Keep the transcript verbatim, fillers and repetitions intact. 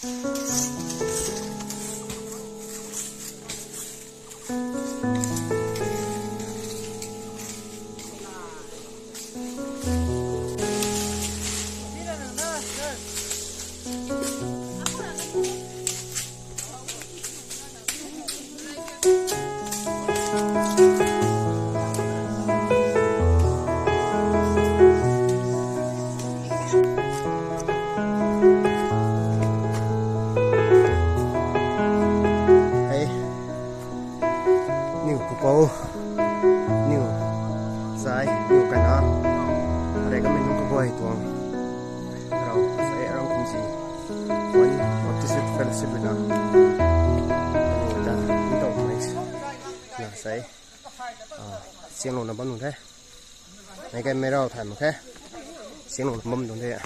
Hei, niw pupou, niw sai, niw kana, arei kamei nunc kaguay tuang. Rau, sai, rau kumsi. One Baptist Fellowship na. Aniw ta, ni tau place. Na sai. Ah, siang lou na bam nung the. Nei kai mei rau thay mak khe. Siang lou na bam nung the.